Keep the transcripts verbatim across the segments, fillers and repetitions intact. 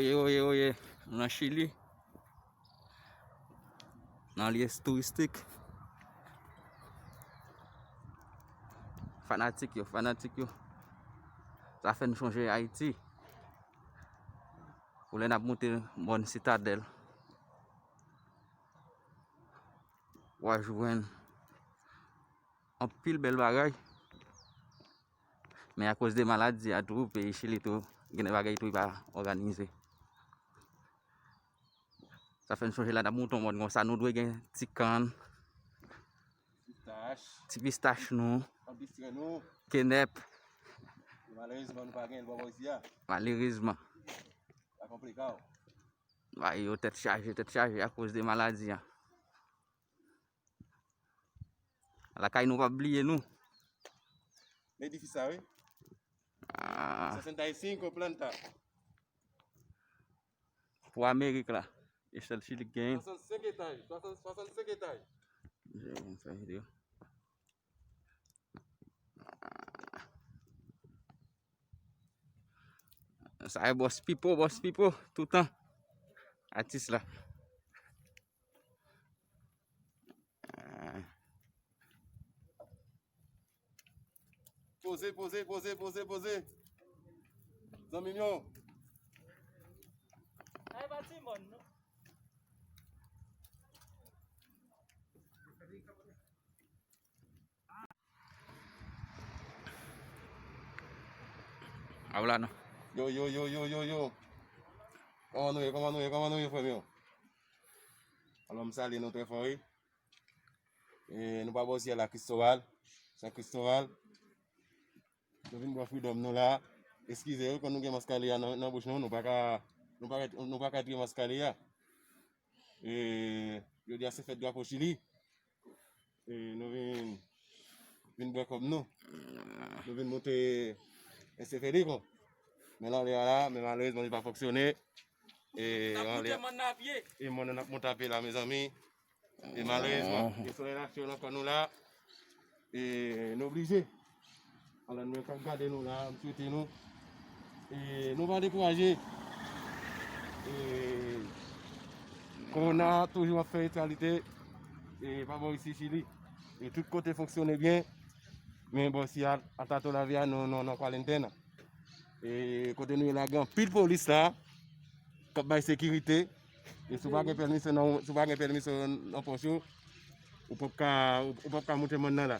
Oye, oye, oye, nou nan Chili. Nan lye touristik. Fanatik yo, fanatik yo. Sa fè n chonje Ayiti. Ou lè n ap moute bòn Sitadèl. W a jwenn anpil bèl bagay. Men akoz de maladi a tou, peyi Chili tou, gen de bagay tou li pa òganize. Sa fè n sonje lè n ap moute yon mòn konsa, nou dwe gen ti kann, pistach, ti pistach nou, anbistren nou, kenèp. Malerezman, nou pa gen l bò isi a. Malerezman. Sa konplike w. Bay yo tèt chaje, tèt chaje akoz de maladi a. Lakay nou p ap bliye nou. Men edifis sa, wi. Ah. Sesenta y cinco planta. Pou Amerik la. Echèl Chili k genyen. Swasannsenk etaj. Swasannsenk etaj. Je konn fè videyo. Sa e Boss Pipo, Boss Pipo, toutan. Atis la. Poze, poze, poze, poze, poze. Zanmi m yo. Ay, pa ti mòn, non. A w la non. Yo, yo, yo, yo, yo, yo. Kòman nou ye, kòman nou ye, kòman nou ye, frè m yo? Alò, m salye nou trè fò, wi. E, nou pa bò syèl la, Cristobal. San Cristobal. Nou vin bwè freedom nou la. Eskize, wi, kon nou gen mascarilla nan, nan bouch nou, nou pa ka, nou pa ka, nou pa ka tire mascarilla. E, jodi a se fèt drapo Chili. E, nou vin, vin bwè kòb nou. Nou vin moute Ese Federico. Men lanlè a la, men malerezman li pa fonksyone. E, lanlè a, e mòn nan ap moute a pye la, mezanmi. E malerezman, e solèy la cho ankò nou la. E nou oblije. Alò, nou menm k ap gade nou la, m swete nou, e nou pa dekouraje. E kowona toujou ap fè etralite. E pa bò isi Chili. E tout kote fonksyone byen. Men bò isi a, a Tato Lavia, nou, nou nan kwarantèn. E kote nou ye la, gen anpil polis la k ap bay sekirite. E si w pa gen pèmisyon nan, si w pa gen pèmisyon nan pòch ou, ou p ap ka, ou, ou p ap ka moute mòn nan la.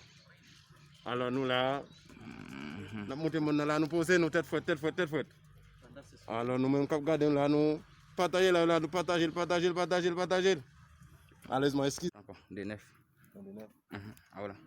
Alò nou la, n ap moute mòn nan la, nou poze nou tèt frèt, tèt frèt, tèt frèt. Alò nou menm k ap gade nou la, nou pataje live la, nou pataje l, pataje l, pataje l, pataje l. Malerezman, eskiz. Ankò, de nèf. De nèf. Mhm, a w la.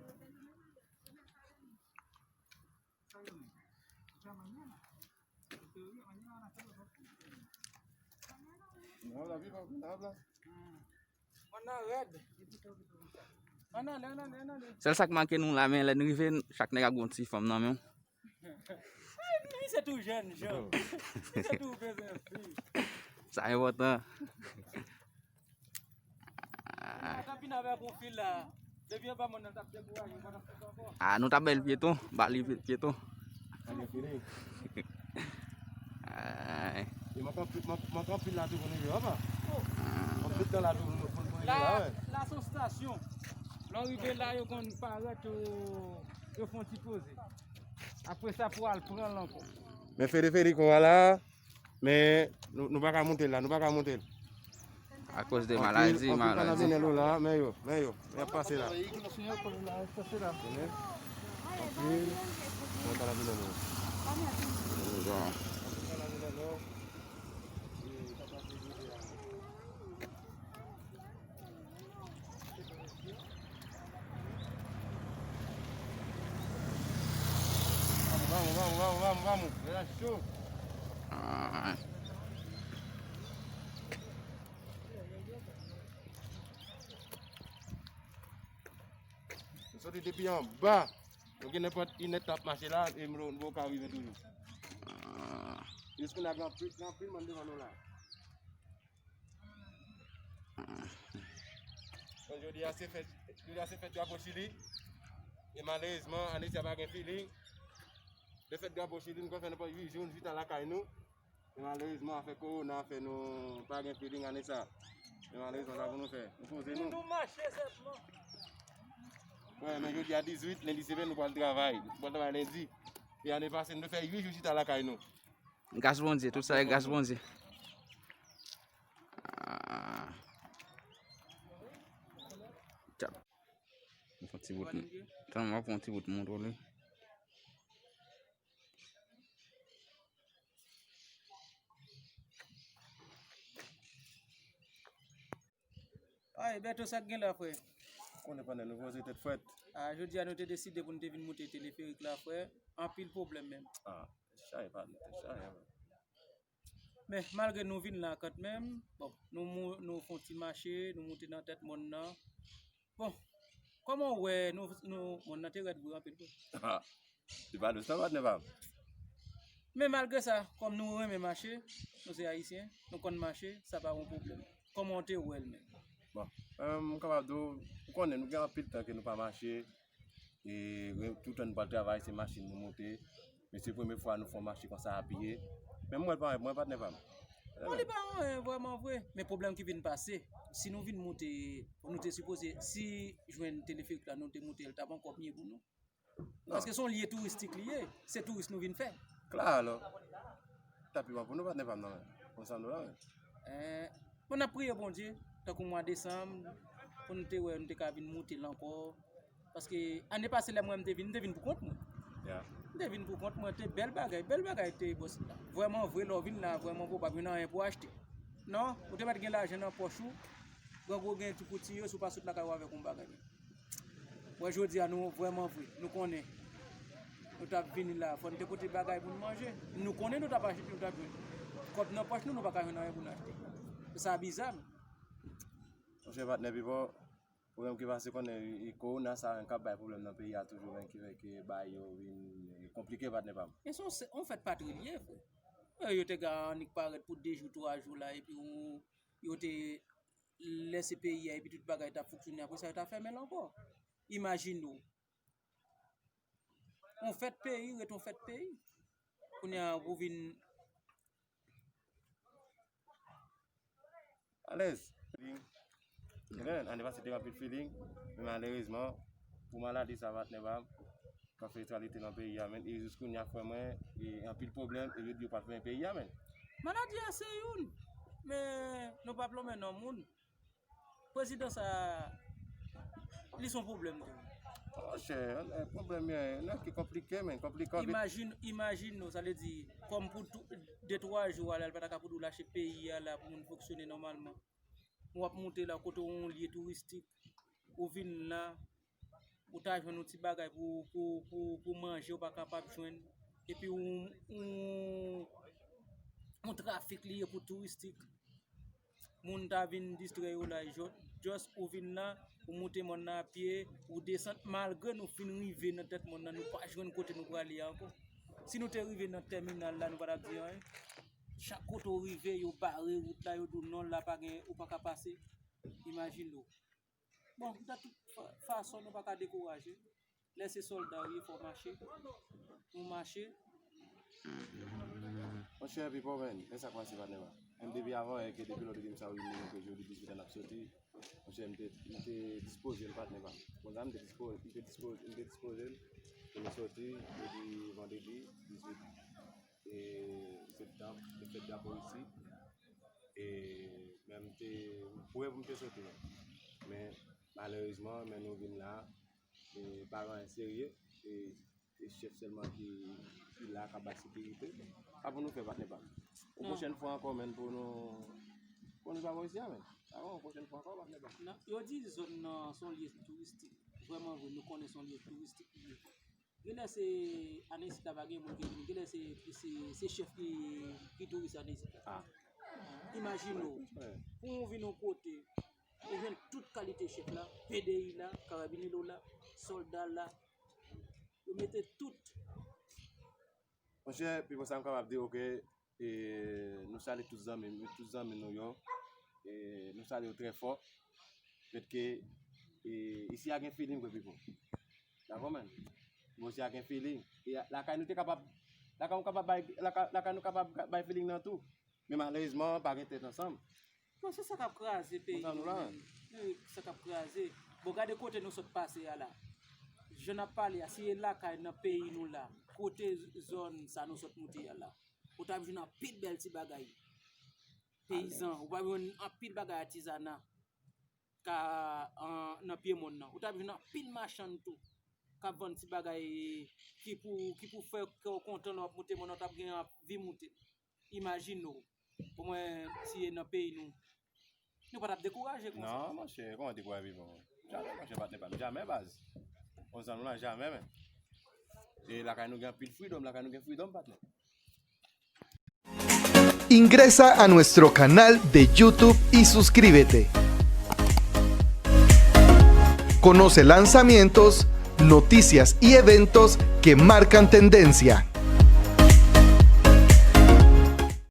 Sèl sa k make nou la, men lè n rive, chak nèg ap gen yon ti fanm nan men w. Li se tou jèn jan. Li se tou bezwen fi. Sa enpòtan. Ah, nou t ap bay l pyeton, ba li pyeton. Ay. E manke anpil, manke, manke anpil la tou pou nou rive, papa. Anpil tan la tou pou nou, pou nou rive la, wè. La se yon stasyon. Lè w rive la, yo konn parèt, yo, yo fè yon ti poze. Apre sa, pou al pran l ankò. Men Fede Federico a la. Men nou, nou pa ka moute l la, nou pa ka moute l. Akoz de maladi, maladi. Anpil kanabinèl yo la, men yo, men yo, y ap pase la. Anpil, men kanabinèl yo. Bon. Vamos, vamos, vamos, vamos, vamos. Relaxou. Ah. Nou soti depi anba. Nou gen nenpòt inèdtan ap mache la, e nou, nou ka rive toujou. Jiska la gen anpil, gen anpil moun devan nou la. Bon, jodi a se fèt, jodi a se fèt drapo Chili. E malerezman, ane sa pa gen feeling. Lè fèt drapo Chili, nou konn fè nenpòt uit jou, nou chita lakay nou. Men malerezman, afè kowona fè nou pa gen feeling ane sa. Men malerezman, sa pou nou fè? Nou poze nou. Nou mache sèlman. Wè, men jodi a dizuit, lendi semenn, nou pral travay. Nou pral travay lendi. E ane pase, nou te fè uit jou chita lakay nou. Gras Bondye, tout sa e gras Bondye. Ah. Tchap. Mwen fè yon ti bout. Tann mwen fè yon ti bout montre li. Ay, Bèto, sa k gen la, frè? Konnen pandan nou poze tèt frèt. Ah, jodi a nou te deside pou nou te vin moute teleferik la, frè. Anpil pwoblèm menm. Ah, tèt chaje, patnè, tèt chaje, frè. Men, malgre nou vin la kanmenm, bon, nou mou-, nou fè yon ti mache, nou moute nan tèt mòn nan. Bon, kòman w wè nou, nou, mòn nan te rèd vre anpil vre. Li pa dous non, patnè pa m. Men malgre sa, kòm nou renmen mache, nou se Ayisyen, nou konn mache, sa pa yon pwoblèm. Kòman w te wè l menm? Bon, mwen menm, m kapab di w, ou konnen, nou gen anpil tan ke nou pa mache, e re-, tout tan nou pral travay, se machin nou moute. Men se premye fwa nou fè yon mache konsa apiye. Men m wè l pa anyen, mwen, patnè pa m. Bon, li pa anyen vrèman vre. Men pwoblèm ki vin pase, si nou vin moute, nou te sipoze, si jwenn teleferik la, nou te moute, l t ap ankò mye pou nou. Non. Paske se yon lye touristik li ye. Se touris nou vin fè. Kla alò. T ap pi bon pou nou, patnè pa m nan men. Konsa nou la, men. Eh, bon, n ap priye Bondye, tankou mwa desanm, pou nou te wè, nou te ka vin moute l ankò. Paske ane pase, lè mwen m te vin, m te vin pou kont mwen. Ya. M te vin pou kont mwen, te bèl bagay, bèl bagay te bòs la. Vrèman vre, lè w vin la, vrèman vre, w p ap jwenn anyen pou w achte. Non, ou te mèt gen lajan nan pòch ou, grangou gen ti kouti yo, si w pa sot lakay ou avèk yon bagay. Wè, jodi a, nou vrèman vre, nou konnen. Nou t ap vini la, fò n te pote bagay pou n manje. Nou konnen nou t ap achte, nou t ap jwenn. Kòb nan pòch nou, nou pa ka jwenn anyen pou n achte. Sa biza, men. Monchè patnè Pipo, pwoblèm ki pase konnen, e, e, kowona sa menm k ap bay pwoblèm nan peyi a toujou menm ki fè ke bagay yo vin, e, konplike patnè pa m. Men se yon, se yon fèt patri li ye, frè. E, yo te ka annik parèt pou de jou, twa jou la, epi ou, yo te lèse peyi a, epi tout bagay t ap fonksyone, apre sa yo ta fèmen l ankò. Imajine w. Yon fèt peyi ret yon fèt peyi. Kounye a pou vin Alèz. Feeling. Ane pase te gen anpil feeling, men malerezman, pou maladi sa patnè pa m, k ap fè etralite nan peyi a, men, e jis kounye a, frè mwen, e anpil pwoblèm, e yo di yo pral fèmen peyi a, men. Maladi a se youn, men nou p ap lonmen non moun. Prezidan sa, li se yon pwoblèm tou. Monchè, e, pwoblèm yo, nèg ki konplike, men, konplike. Imajine, imajine nou, sa vle di, kòm pou tou, de twa jou a la, li pa ta ka pou tou lache peyi a la pou moun fonksyone nòmalman. W ap moute la kote yon lye touristik, ou vin la, ou ta jwenn yon ti bagay pou, pou, pou, pou manje, ou pa kapab jwenn. Epi yon, yon, yon trafik li ye pou touristik. Moun ta vin distrè yo la, jò-, just ou vin la, ou moute mòn nan a pye, ou desann, malgre nou fin rive nan tèt mòn nan, nou pa jwenn kote nou prale a ankò. Si nou te rive nan tèminal la, nou pa t ap di anyen. Chak kote w rive, yo bare wout la, yo di w non, la pa gen, ou pa ka pase. Imajine w. Bon, de tout fa-, fason, nou pa ka dekouraje. Lè se sòlda w ye, fò w mache. Nou mache. Monchè, Pipo, men, men sa k pase, patnè pa m. Menm depi avan, e ke depi lè w te di m sa, wi, m ke jodi dizuit an ap soti. Monchè, m te, m te dispoze l, patnè pa m. Konsa, m te dispo-, m te dispo-, m te dispoze l pou nou soti jodi, vandredi, dizuit e, septanm, se fèt drapo isi. E, men m te, m prè pou m te soti, men. Men, malerezman, men nou vin la, e, pa gen anyen serye, e, e chèf sèlman ki, ki la, k ap bay sekirite. Sa pou nou fè, patnè pa m. Yon pwochèn fwa ankò, men, pou nou, pou nou drapo isi a, men. Sa yon pwochèn fwa ankò, patnè pa m. Non, yo di zòn nan se yon lye touristik. Vrèman vre, nou konnen se yon lye touristik li ye. Genlè se ane isit la pa gen moun ki vini. Genlè se, se, se chèf ki, ki touris ane isit la. Ah. Imajine w, pou w vin yon kote, ou jwenn tout kalite chèf la, P D I la, Karabinero la, sòlda la, yo mete tout. Monchè, pi bon sa m kapab di w ke E, nou salye tout zanmi, tout zanmi nou yo. E, nou salye yo trè fò. Pètke, e, isi a gen feeling vre, Pipo. Dakò, man? Bon, isi a gen feeling. E, lakay nou te kapab Lakay nou kapab bay, lakay, lakay nou kapab bay feeling nan tou. Men malerezman, pa gen tèt ansanm. Non, se sa k ap kraze peyi Konsa nou nou la. Menm. Wi, sa k ap kraze. Bon, gade kote nou sot pase a la. Jan n ap pale a, si e lakay nan peyi nou la, kote zòn sa nou sot moute a la, ou t ap jwenn anpil bèl ti bagay. Peyizan, ou t ap jwenn anpil bagay atizana ka an, nan pye mòn nan. Ou t ap jwenn anpil machann tou k ap vann ti bagay ki pou, ki pou fè kè w kontan lè w ap moute mòn nan, ou t ap gen anvi moute. Imajine w, omwen si e nan peyi nou, nou pa t ap dekouraje konsa. Non, monchè, kòman dekouraje vivan? Jamè, monchè, patnè pa m. Jamè, baz. Konsa nou la, jamè, men. E lakay nou gen anpil freedom, lakay nou gen freedom, patnè. Ingresa a nuestro canal de YouTube y suscríbete. Conoce lanzamientos, noticias y eventos que marcan tendencia.